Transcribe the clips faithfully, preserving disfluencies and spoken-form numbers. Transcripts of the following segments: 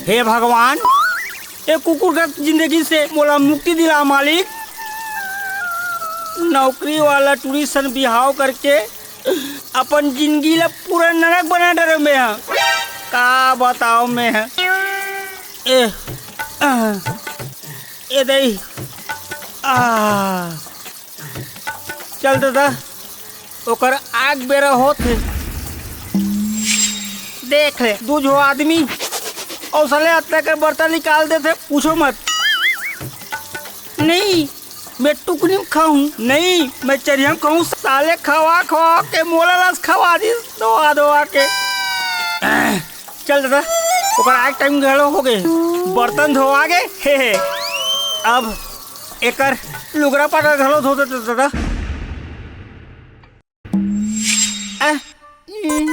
हे भगवान, ए कुकुर का जिंदगी से मोला मुक्ति दिला मालिक। नौकरी वाला टूरी सन बिहाव करके अपन जिंदगी ला पूरा नरक बना डरे मैं ह। का बताओ मैं ह। ए, आ, ए दई। आ। चल दादा, ओकर आग बेरा होत हे। देख ले, दू झो आदमी अउ साले अतका के बर्तन निकाल देथे, पूछो मत। नहीं, मैं टुकनी म खाहूं, नहीं, मैं चरिया म खाहूं। साले खवा खवा के मोला लस खवा दिस, धोवा धोवा के। चल दादा, ओकर आए टाइम घलो हो गे, बर्तन धोवा गे। हे हे, अब एकर लुगरा पटा घलो धो दे दादा। आ, ई।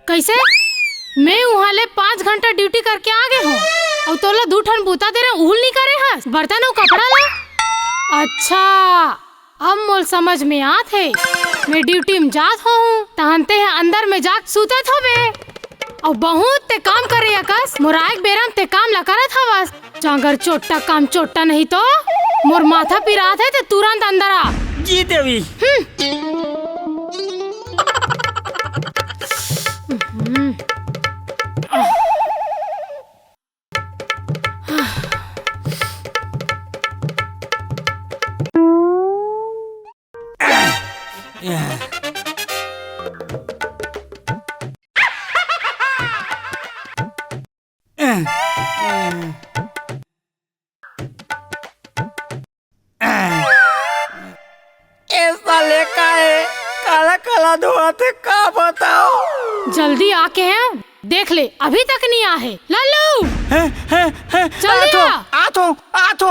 कैसे? मैं उहाँ ले पाँच घंटा ड्यूटी करके आ गे हूँ, अउ तोला दू ठन बूता दे रहे, उहू ल नी करे हस, बर्तन अउ कपड़ा ला। अच्छा, अब मोल समझ में आत हे, मैं ड्यूटी में जात होहूँ, तहन ते ह अंदर में जाके सुतत होबे, अउ बहुत ते काम करे अकस, मोर आए के बेरा में ते काम ला करत हवस। जांगर चोट्टा काम चोट्टा नहीं तो मोर माथा पिरात हे, ते तुरंत अंदर आ। जी देवी। हम्म। हम्म। ए साले का हे? काला काला धोवत हे, का बताओ? जल्दी आके हैं, देख ले, अभी तक नहीं आ हे। लल्लू! हैं, हैं, हैं, जल्दी आथो, आ। आथो, आथो।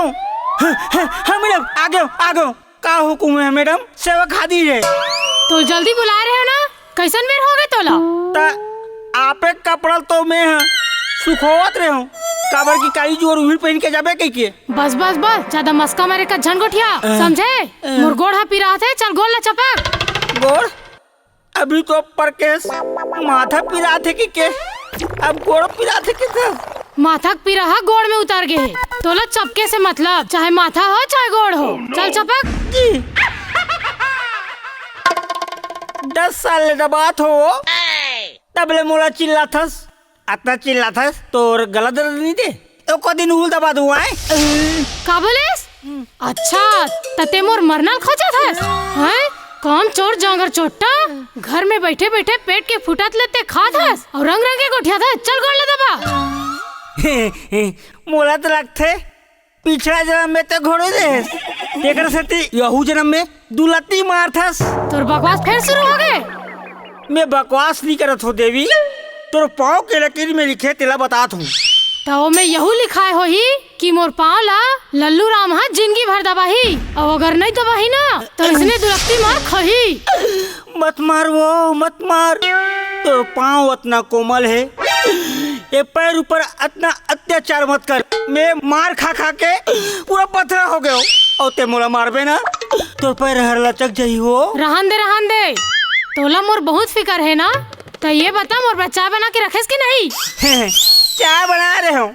हैं, हैं, हैं, मैडम, आ गयो, आ गयो। का हुकुम हे मैडम? सेवा खादी हे। तो जल्दी बुलाए रहे हो ना, कैसन बेर हो गे तोला? त आपे कपड़ा तो मैं ह सुखोवत रहे हूँ, काबर की काली जुवर उही पहिन के जाबे कहिके। बस बस बस, ज्यादा मस्का मारे का झन गोठिया, अ, समझे? अ। मोर गोड़ ह पिरात हे, चल गोड़ ला चपक। गोड़? अभी तो परकेस माथा पिरात हे कहिके, अब गोड़ पिरात हे कहिके। माथा के पीरा ह गोड़ में उतर गे हे। तोला चपके से मतलब, चाहे माथा हो, चाहे गोड़ हो। चल चपक। जी। दस साल ले दबात हो, तब ले मोला चिल्लाथस। अतना चिल्लाथस, तोर गला दर्द नहीं दे? एको दिन उहू ल दबा दूं, आय? का बोलेस? अच्छा, त ते मोर मरना ल खोजत हस? हैं? काम चोर जांगर चोट्टा, घर में बैठे बैठे पेट के फुटत ले ते खात हस अउ रंग रंग के गोठियात हस। चल गोड़ ला दबा। मोला तो लगथे पिछला जन्म में ते घोड़े दे हस, तेकर सेती यहू जन्म में दू लत्ती मारथस। तोर बकवास फेर शुरू हो गे। मैं बकवास नहीं करत हो देवी, तोर पाँव के लकीर में लिखे तेला बतात हूँ। त ओमे यहू लिखाए होही कि मोर पाँव ला लल्लू राम ह जिंदगी भर दबाही, अउ अगर नहीं दबाही ना, त इसने दुलत्ती मार खही। मत मार वो, मत मार। तोर पाँव अतना कोमल हे, ए पैर ऊपर अतना अत्याचार मत कर। मैं मार खा खा के पूरा पथरा हो गयो, अउ ते मोला मारबे ना, तोर पैर हर लचक जही हो। रहन दे, रहन दे। तोला मोर बहुत फिकर हे ना, त ये बता मोर बर चाय बना के रखेस कि नहीं? चाय बना रहे हो,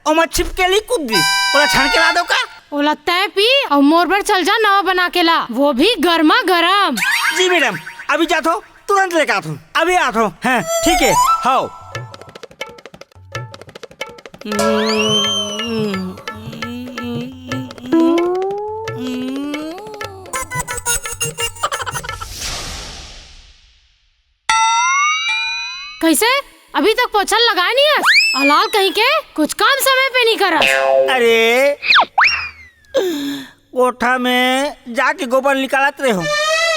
ओमा छिपकली कूद दिस, ओला छान के ला दो का? ओला तय पी अउ मोर बर चल जा नवा बना के ला, वो भी गर्मा गरम। जी मैडम, अभी जात हो, तुरंत लेके आत हूँ, अभी आत हूँ। हाँ, ठीक है, हाओ। कैसे? अभी तक पोछा ल लगाए नहीं हस? अलाल कहीं के, कुछ काम समय पे नहीं करस। अरे, कोठा में जाके गोबर निकालत रहे हो,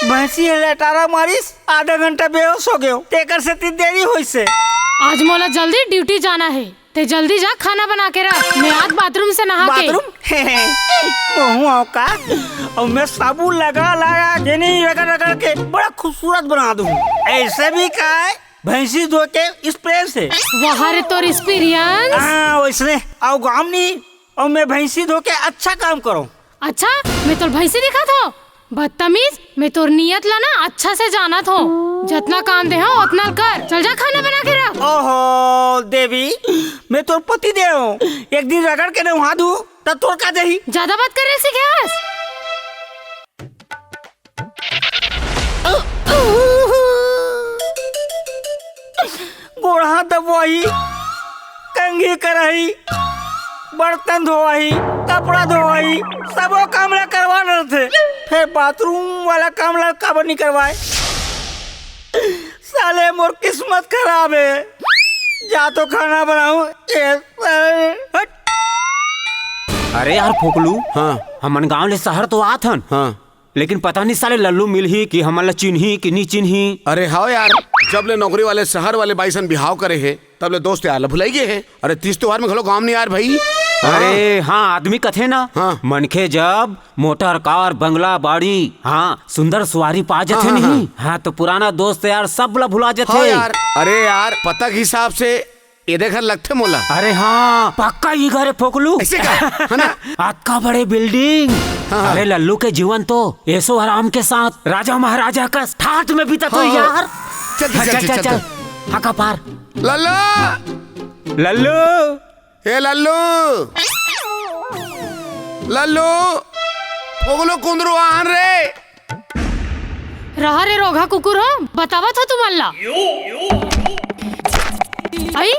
भैंसी हे लेटारा मारिस, आधा घंटा बेहोश हो गयो, तेकर सेती देरी होइस हे। आज मोला जल्दी ड्यूटी जाना हे, ते जल्दी जा, खाना बना के रख, मैं आत बाथरूम से नहा के। बाथरूम? महू आओ का? अउ मैं साबुन लगा लाया, ये नहीं रगड़ रगड़ के बड़ा खूबसूरत बना दूँ। ऐसे भी का है, भैंसी धो के स्प्रे से। वाह रे तोर एक्सपीरियंस। हाँ, वैसने आओ गाम नहीं, अउ मैं भैंसी धो के अच्छा काम करों। अच्छा, मैं तोर भैंसी दिखत हों? बदतमीज, मैं तोर नियत ला ना अच्छा से जानत हों। जतना काम दे हों, ओतना ल कर। चल जा, खाना बना के रख। ओहो, देवी, मैं तोर पति देव हों। एक दिन रगड़ के नहा दूं, त तोर का जाही? जादा बात करे सीखे हस? गोड़ हाथ दबवाही, कंघी करही, बर्तन धोवाही, कपड़ा धोवाही, सबो काम ला करवा रथे, फेर बाथरूम वाला काम ला काबर नइ करवाय? साले मोर किस्मत खराब हे, जा तो खाना बनाऊं। ए, साले, हट। अरे यार फोकलू, हाँ। हमन गांव ले शहर तो आत हन, हाँ। लेकिन पता नहीं साले लल्लू मिलही कि हमन ला चिन्ही कि नी चिन्ही। अरे हाव यार, जब ले नौकरी वाले शहर वाले बाई सन बिहाव करे हे, तब ले दोस्त यार ला भुलाई गे हे। अरे तीज त्योहार में घलो गांव नहीं आय भाई। अरे हाँ, आदमी कथे ना, हाँ। मनखे जब मोटर कार बंगला बाड़ी, हाँ, सुंदर सुवारी पा जथे हाँ, हाँ, नहीं, हाँ। हाँ, तो पुराना दोस्त यार सब ला भुला जथे। हाँ यार, अरे यार, पता के हिसाब से ये देख लगथे मोला। अरे हाँ, पक्का ये घर हे फोकलू। ऐसे का? है ना? अतका बड़े बिल्डिंग। हाँ, हाँ। अरे लल्लू के जीवन तो ऐसो आराम के साथ राजा महाराजा कस ठाट में बीतत होही हाँ, हाँ। यार। चल, चल, हाँ, चल, चल, चल, चल, चल, चल। चल। हाँ, का पार। लल्लू! लल्लू! ए लल्लू! लल्लू! फोकलू कुंदरू आन रे। रहा रे रोगहा कुकुर हो, बतावत हों तुमन ला। अई,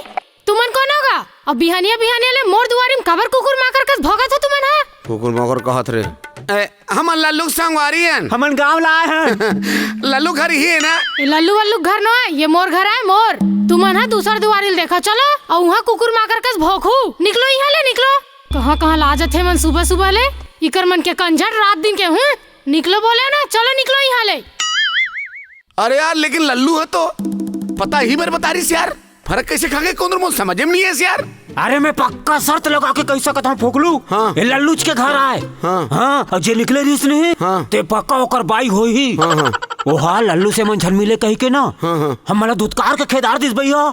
तुमन कोन हो गा? अब बिहानिया बिहानिया ले मोर दुवारी म काबर कुकुर माकर कस भौंकत हो तुमन हा? कुकुर माकर कहत रे। ए, हमन लल्लू के संगवारी हन। हमन गांव ला आय हन। लल्लू घर ही हे ना? ए, लल्लू वल्लू घर नो आय, ये मोर घर आय, मोर। तुमन हा दूसर दुवारी ल देखा, चलो। अउ उहाँ कुकुर माकर कस भौंकहू। निकलो इहाँ ले, निकलो। कहाँ कहाँ ला जथे मन सुबह सुबह ले। इकर मन के कंझट रात दिन के हूँ। निकलो बोले ना, चलो निकलो इहाँ ले। अरे यार, लेकिन लल्लू हे तो पता ही बर बता रहिस यार। फरक कइसे खा गे कुंदरू, मोर समझे में नइ आइस यार। अरे मैं पक्का शर्त लगा के कहि सकत हूँ फोकलू। हाँ। ये लल्लूच के घर आय। हाँ। हाँ, अउ जे निकले रहिस नहीं, हाँ। ते पक्का ओकर बाई होही। हाँ, हाँ। ओहा लल्लू से मन झन मिले कहिके ना, हाँ, हाँ। हमन ला धुतकार के खेदार दिस भैया।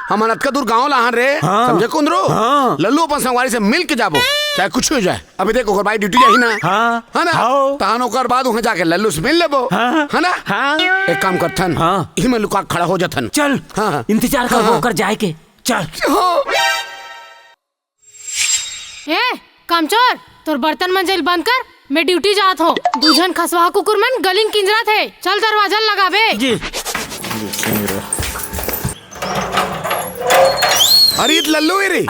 हमन अतका दूर गांव ला आन रे, हाँ। समझे कुंदरू? हाँ। लल्लू अपन संगवारी से मिल के जाबो, चाहे कुछ हो जाए। अभी देख, ओकर बाई ड्यूटी जाही ना। हाँ। है ना? हाँ। तहन ओकर बाद उहाँ जाके लल्लू से मिल लेबो। हाँ। है ना? हाँ। एक काम करथन। हाँ। इही में लुका के खड़ा हो जाथन। चल, हाँ, हाँ। इंतजार करबो हाँ, हाँ। ओकर जाए के। चल। हाँ। ए, कामचोर, तोर बर्तन मंजे ल बंद कर, मैं ड्यूटी जात हों। दू झन खसवाहा कुकुर मन गली म किंजरत हे। चल दरवाजा ल लगाबे। जी। अरे, ये तो लल्लू हे रे।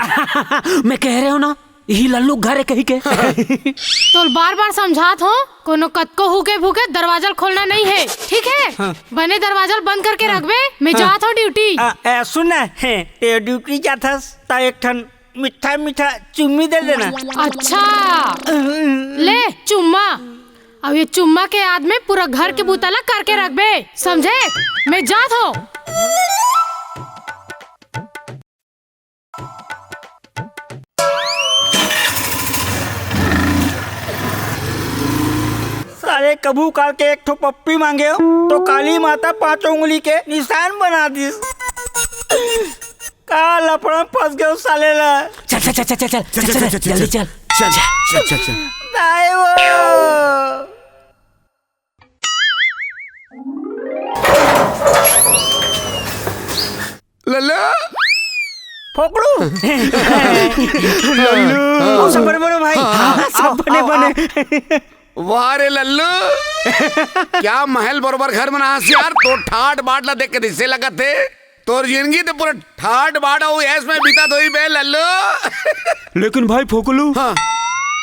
मैं कहे रहेंव ना, इही लल्लू के घर हे कहिके। तोल बार बार समझात हों, कोनो कतको हुके भूके दरवाजा ल खोलना नइ हे, ठीक हे? हाँ। बने दरवाजा ल बंद करके हाँ। रखबे, मैं हाँ। जात हों ड्यूटी। आ, ए, सुन ना, हे, ते ड्यूटी जाथस, त एक ठन मीठा मीठा चुम्मी दे देना। अच्छा, ले चुम्मा। अब ये चुम्मा के याद में पूरा घर के बुता ला करके रखबे, समझे? मैं जात हों। साले कभू काल के एक ठो पप्पी मांगेंव, तो काली माता पांचों उंगली के निशान बना दिस। का लफड़ा में फंस गेंव साले ला। चल, चल, चल, चल, चल, चल, चल, चल, चल, चल, जल्दी चल। चल, चल, चल, चल, चल। दाई वो। लल्लू। फोकड़ू। लल्लू। ओ, सब बने बने भाई। हाँ, हाँ, सब बने आओ, बने। आओ। वाह रे लल्लू। क्या महल बरोबर घर बनास यार, तोर ठाट बाट ला देख के दिसे लगत हे। तोर जिंदगी तो पूरा ठाट बाट अउ ऐश में बीतत होही बे लल्लू। लेकिन भाई फोकलू, हाँ।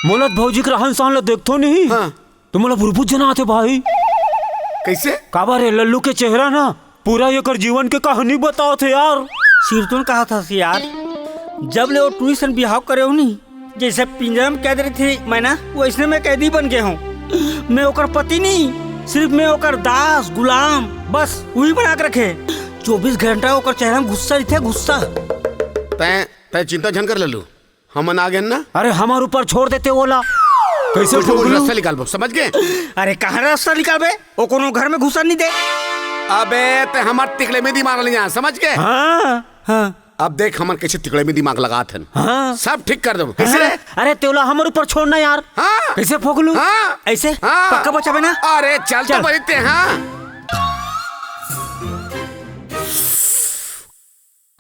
मोला त भौजी के रहन सहन ला देखथों नहीं। हाँ। तो मोला बुरबुज जनाथे भाई। कइसे? काबर रे, लल्लू के चेहरा ना पूरा एकर जीवन के कहानी बतावत हे यार। सिरतोन कहत हस यार, जब ले वो टुरी सन बिहाव करे हों नी, जइसे पिंजरा में कैद रहिथे मैना, वइसने मैं कैदी बन गे हों। मैं ओकर पति नहीं, सिरिफ मैं ओकर दास, गुलाम, बस उही बना के रखे। चौबीस घंटा ओकर चेहरा में गुस्सा रहिथे, गुस्सा। तैं, तैं चिंता झन कर लल्लू। हमन आ गेन ना। अरे, हमर ऊपर छोड़ देते ओला। कइसे कुछ ना कुछ फोकलू? रस्ता निकालबो, समझ गे? अरे, कहाँ रस्ता निकालबे? ओ कोनो घर में घुसन नइ दे। अबे, तैं हमर तिकड़े में दिमाग नइ आ, समझ गे? हाँ। हाँ। अब देख, हमन कैसे तिकड़े में दिमाग लगात हन। हाँ। सब ठीक कर देबो। कैसे रे? हाँ। अरे, तेला हमर ऊपर छोड़ ना यार। हाँ। कैसे फोकलू? हाँ। ऐसे? हाँ। पक्का बचाबे ना? अरे, चल तो चल। बहिते, हाँ।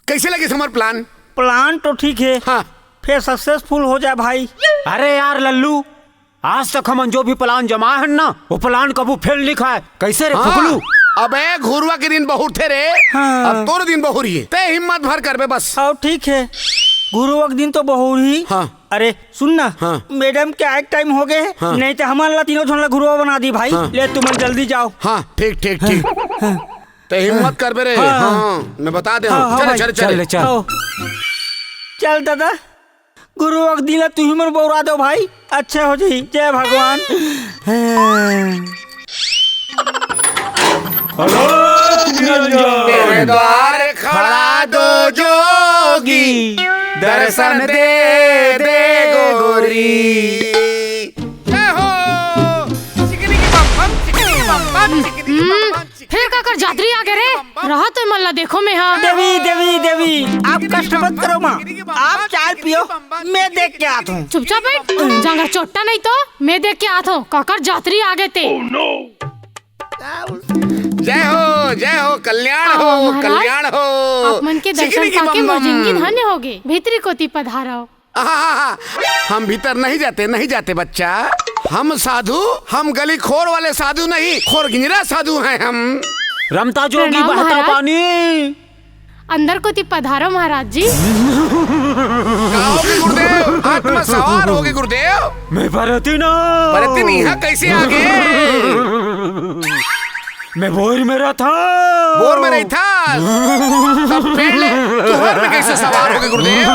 कैसे लगिस हमर plan? Plan तो ठीक हे। हाँ। फेर successful हो जाए भाई। अरे यार लल्लू, आज तक हमन जो भी plan जमाए हन ना, वो plan कभू fail नइ खाए। कैसे रे हाँ। फुकलू? अबे घुरुवा के दिन बहुरथे रे। हाँ। अब तोर दिन बहुरिये। तैं हिम्मत भर करबे बस। हाँ, ठीक हे। घुरुवा के दिन तो बहुरही। हाँ। अरे सुन ना, हाँ। Madam के आए के time हो गे हे, हाँ। नहीं तो हमन ला तीनों झन ला घुरुवा बना दी भाई। हाँ। ले तुमन जल्दी जाओ। हाँ, ठीक, ठीक, ठीक। हाँ। तैं हिम्मत करबे रे। हाँ। हाँ, मैं बता दे हाँ, हूँ। हाँ चल, भाई। चल, चल। चल ले, चल। आओ। चल दादा, घुरुवा के दिन ला तुही मन बउरा दो भाई, अच्छा हो जाही। जय भगवान। हाँ। अलख निरंजन। तेरे द्वार खड़ा दो जोगी, दर्शन दे दे गोरी। जय हो। चिकनी की बम बम, चिकनी की बम बम, चिकनी की बम बम। फेर काकर जातरी आगे रे? रहा तो मन ला देखो मैं हा। देवी, देवी, देवी, आप कष्ट मत करो माँ, आप चाय पियो, मैं देख के आत हूँ। चुपचाप बैठ, जांगर चोट्टा नहीं तो मैं देख के आत हूँ। काकर जातरी आगे ते। जय हो, जय हो, कल्याण हो, महाराज, कल्याण हो। आप मन के दर्शन पाके मोर जिंदगी धन्य होगे। भीतरी कोती पधारो। आहा, हम भीतर नहीं जाते, नहीं जाते बच्चा। हम साधु, हम गली खोर वाले साधु नहीं, खोर गिंजरा साधु हैं हम। रमता जोगी प्रणाम बहता महाराज। पानी। अंदर कोती पधारो महाराज जी। का होगे गुरुदेव? आत्मा सवार होगे गुरुदेव। मैं परती ना। परती नहीं, यहाँ कैसे आ गए? मैं बोर में रहता। बोर में रहता। सब पेड़ ले, तुहर में कैसे सवार होगे गुरुदेव?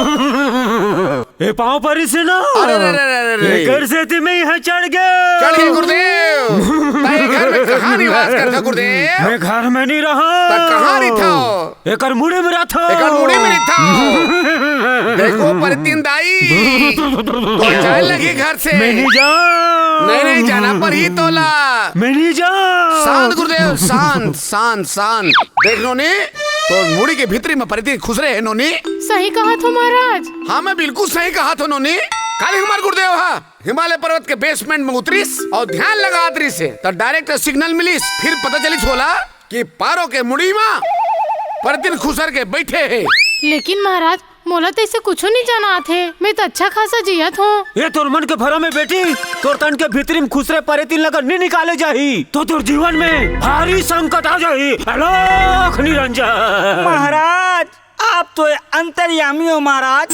ए पाँव परिस ना। अरे, अरे, अरे, अरे, अरे। एकर सेती मैं यहाँ चढ़ गया। चढ़ गए गुरुदेव। ताई घर में कहाँ निवास करता गुरुदेव? मैं घर में नहीं रहा। त कहाँ रहिथव? एकर मुड़ी में रहिथव। एकर मुड़ी में रहिथव। देखो परतीन दाई, तो जाए लगी घर से। मैं नहीं जाऊँ। नहीं, नहीं, जाना परही तोला। मैं नहीं जाऊँ। शांत गुरुदेव, शांत, शांत, शांत। देख नोनी, तोर मुड़ी के भीतरी में परतीन खुसरे हे नोनी। सही कहत हो महाराज। हाँ, मैं बिल्कुल सही कहत हो नोनी। काली हमार गुरुदेव हा हिमालय पर्वत के basement में उतरिस अउ ध्यान लगात रहिस हे, त direct signal मिलिस, फिर पता चलिस ओला कि पारो के मुड़ी मा परतीन खुसर के बैठे हे। लेकिन महाराज, मोला तो ऐसे कुछो नहीं जानात हे, मैं तो अच्छा खासा जियत हूँ। ये तोर मन के भरम हे बेटी, तोर तन के भीतरी में खुसरे परतीन ला नहीं निकाले जाही, तो तोर जीवन में भारी संकट आ जाही। अलख निरंजन। महाराज, आप तो अंतर्यामी हो महाराज,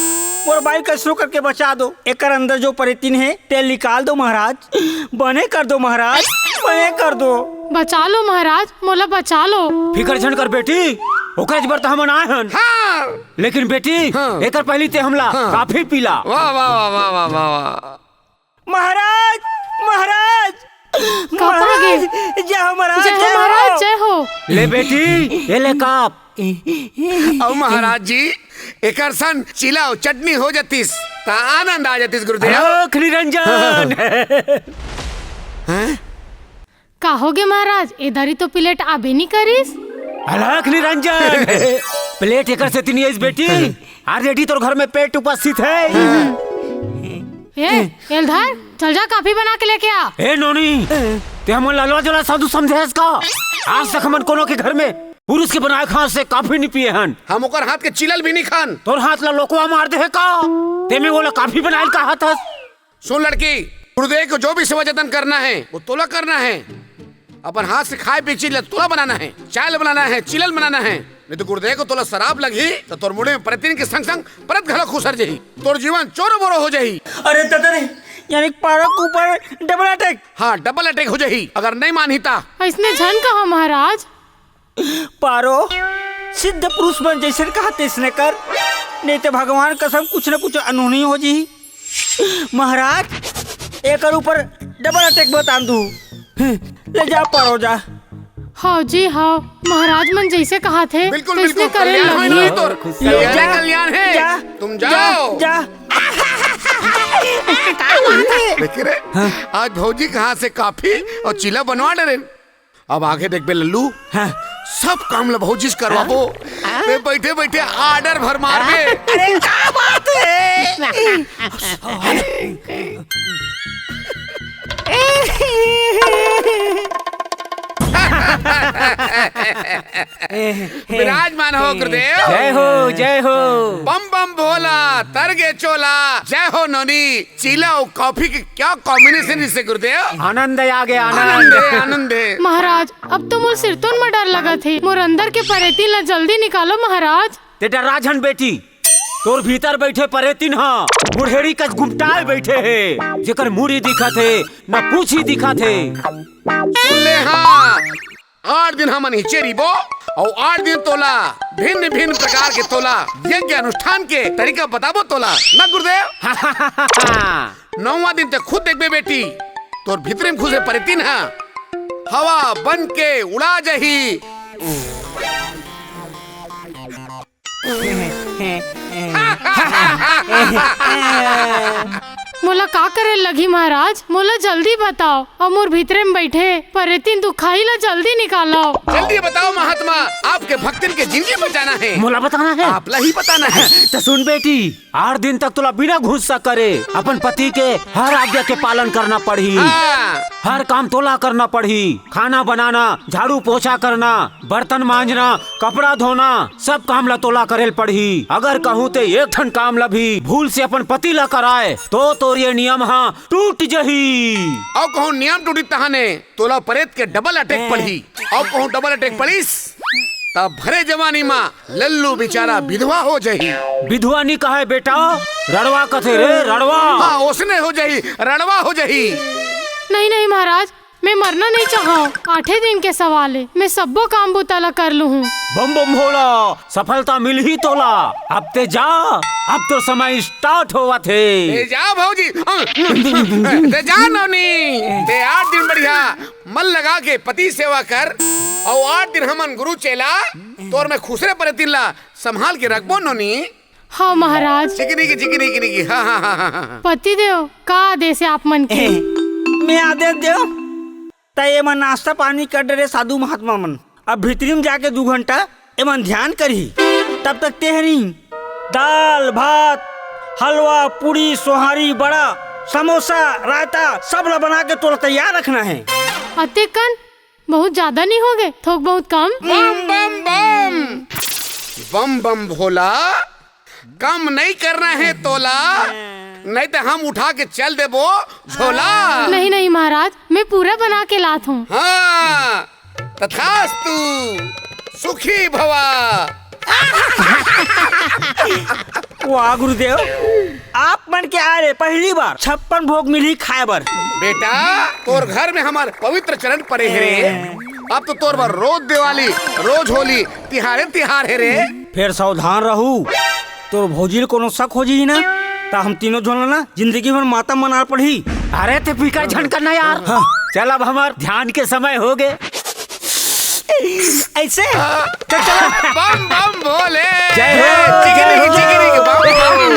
मोर बाई कैसनो करके बचा दो। एकर अंदर जो परतीन हे, तेला निकाल दो महाराज, बने कर दो महाराज, बने कर दो। बचा लो महाराज, मोला बचा लो। फिकर झन कर बेटी, ओकरे बर त हमन आए हन। हाँ। लेकिन बेटी, हाँ। एकर पहली ते हमला हाँ। काफी पिला। वाह, वाह, वाह। महाराज, महाराज, का महाराज, पागे? जय हो महाराज, जय हो जय हो। महाराज, जय हो। ले बेटी, ये ले काप। अउ महाराज जी, एकर सन चीला अउ चटनी हो जतिस, त आनंद आ जतिस गुरुदेव। अलख निरंजन। हैं? का होगे महाराज, ए दारी तो प्लेट आबे नी करिस। अलख निरंजन। प्लेट एकर सेती नी आइस बेटी, already तोर घर में पेट उपस्थित हे। ए, एला धर, चल जा काफी बना के लेके आ। ए नोनी, ते हमन ला ललवा जला साधु समझे हस का? आज तक हमन कोनो के घर में पुरुष के बनाए खाना से काफी नी पिए हन। हम ओकर हाथ के चिलल भी नी खान। तोर हाथ ला लोकवा मार दे हे का? ते में ओला काफी बनाए ल कहत हस? सुन लड़की, गुरुदेव को जो भी सेवा जतन करना है, वो तोला करना है। अपन हाथ से खाए पिए चीज ला तोला बनाना है, चाय ला बनाना है, चिलल बनाना है, नहीं तो गुरुदेव को तोला सराप लगही, तो तोर मुड़ी में परतीन के संग संग परत घलो खुसर जही, तोर जीवन चोरो बोरो हो जही। अरे दादा रे, यानी पारो के ऊपर double attack। हाँ, double attack हो जही, अगर नहीं मानही ता। ऐसने झन कहा महाराज। पारो, सिद्ध पुरुष मन जैसन कहा तैसने कर, नहीं तो भगवान कसम कुछ न कुछ अनहोनी हो जी। महाराज, एकर ऊपर double attack बतान दू। ले जा पारो जा। हाँ जी हाँ, महाराज मन जैसे कहा थे बिल्कुल, तैसने बिल्कुल, करे कल्याण होय लगही। ना तोर। ले कल्याण जा, है, कल्याण है। जा, तुम जा, जाओ। जा। देखे रे, हाँ। आज भौजी कहाँ से काफी और चीला बनवा डरे। अब आगे देखबे लल्लू। हाँ। सब काम ल भौजी से करवाबो। मैं बैठे बैठे order भर मारबे। अरे, का बात है? विराजमान हो गुरुदेव। जय हो, जय हो। बम बम भोला, तर गे चोला। जय हो नोनी। चीला अउ कॉफी के क्या combination रिहिसे गुरुदेव? आनंद आ गे, आनंद। आनंद हे, आनंद हे। महाराज, अब तो मोर सिरतोन म डर लगत हे। मोर अंदर के परेतिन ला जल्दी निकालो महाराज। ते डरा झन बेटी, तोर भीतर बैठे परेतिन ह मुड़हेड़ी कस गुमटाए बैठे हे, जेकर मुड़ी दिखत हे, न पूछी दिखत हे। सुन ले हाँ, आठ दिन हमन इहिंचे रहिबो, अउ आठ दिन तोला भिन्न-भिन्न प्रकार के तोला यज्ञ अनुष्ठान के तरीका बताबो तोला, ना गुरुदेव? नौवां दिन ते खुद देखबे बेटी, तोर भीतरी म घुसे परेतिन ह हवा बन के उड़ा जाही। मोला का करे लगही महाराज? मोला जल्दी बताओ, अउ मोर भीतरे म बैठे परेतिन दुखाही ला जल्दी निकालो। जल्दी बताओ महात्मा, आपके भक्तन के जिंदगी बचाना हे। मोला बताना हे। आप ला ही बताना हे। त सुन बेटी, आठ दिन तक तोला बिना घुस्सा करे अपन पति के हर आज्ञा के पालन करना पड़ही। हाँ। हर काम तोला करना पड़ही, खाना बनाना, झाड़ू पोछा करना, बर्तन मांजना, कपड़ा धोना, सब काम ला तोला करेल पड़ही। अगर कहूँ ते एक ठन काम ला भी भूल से अपन पति ला कराए, तो तोर ये नियम हा टूट जही। अउ कहूँ नियम टूटी तहाने तोला परेत के double attack पड़ही। अउ कहूँ double attack पड़िस, तब भरे जवानी मा लल्लू बेचारा विधवा हो जही। विधवा नी कहे बेटा, रड़वा कथे रे, रड़वा। हाँ, ओसने हो जही, रड़वा हो जही। नहीं, नहीं महाराज, मैं मरना नहीं चाहव। आठे दिन के सवाल हे, मैं सब्बो काम बुता ला कर लूहूँ। बम बम भोला, सफलता मिलही तोला। अब ते जा, अब तो समय start होवत हे। ते जा भौजी, ते जा नोनी, ते आठ दिन बढ़िया मन लगा के पति सेवा कर, अउ आठ दिन हमन गुरु चेला तोर में खुसरे परेतिन ला संभाल के रखबो नोनी। हाँ महाराज। चिकनी की, चिकनी की, चिकनी की। हाँ, हाँ, हाँ, हाँ, हाँ। पतिदेव, का आदेश हे आप मन के? मैं आदेश देव, त एमन नाश्ता पानी कर डरे साधु महात्मा मन। अब भीतरी में जाके दू घंटा एमन ध्यान करही। तब तक तेहरी दाल, भात, हलवा, पूड़ी, सोहारी, बड़ा, समोसा, रायता सब ला बना के तोला तैयार रखना हे। अतेकन बहुत ज्यादा नहीं होगे? थोक बहुत कम? बम, बम, बम। बम, बम भोला, कम नहीं करना हे तोला, नहीं तो हम उठा के चल देबो झोला। नहीं, नहीं महाराज, मैं पूरा बना के लात हूँ। हाँ, तथास्तु, सुखी भवा। वाह गुरुदेव, आप मन के आए ले पहली बार छप्पन भोग मिलही खाए बर। बेटा, तोर घर में हमर पवित्र चरण परे हे रे। अब तो तोर बर रोज दिवाली, रोज होली, तिहारे तिहार हे रे। फेर सावधान रहू, तोर भौजी ल कोनो शक हो जही ना, त हम तीनों झन ल ना जिंदगी भर मातम मनाना पड़ही। अरे ते फिकर झन कर ना यार। हाँ। चल अब हमर ध्यान के समय होगे। ऐसे? चल, चल। बम बम भोले। जय हो। चिकनी की, चिकनी की, बम बम।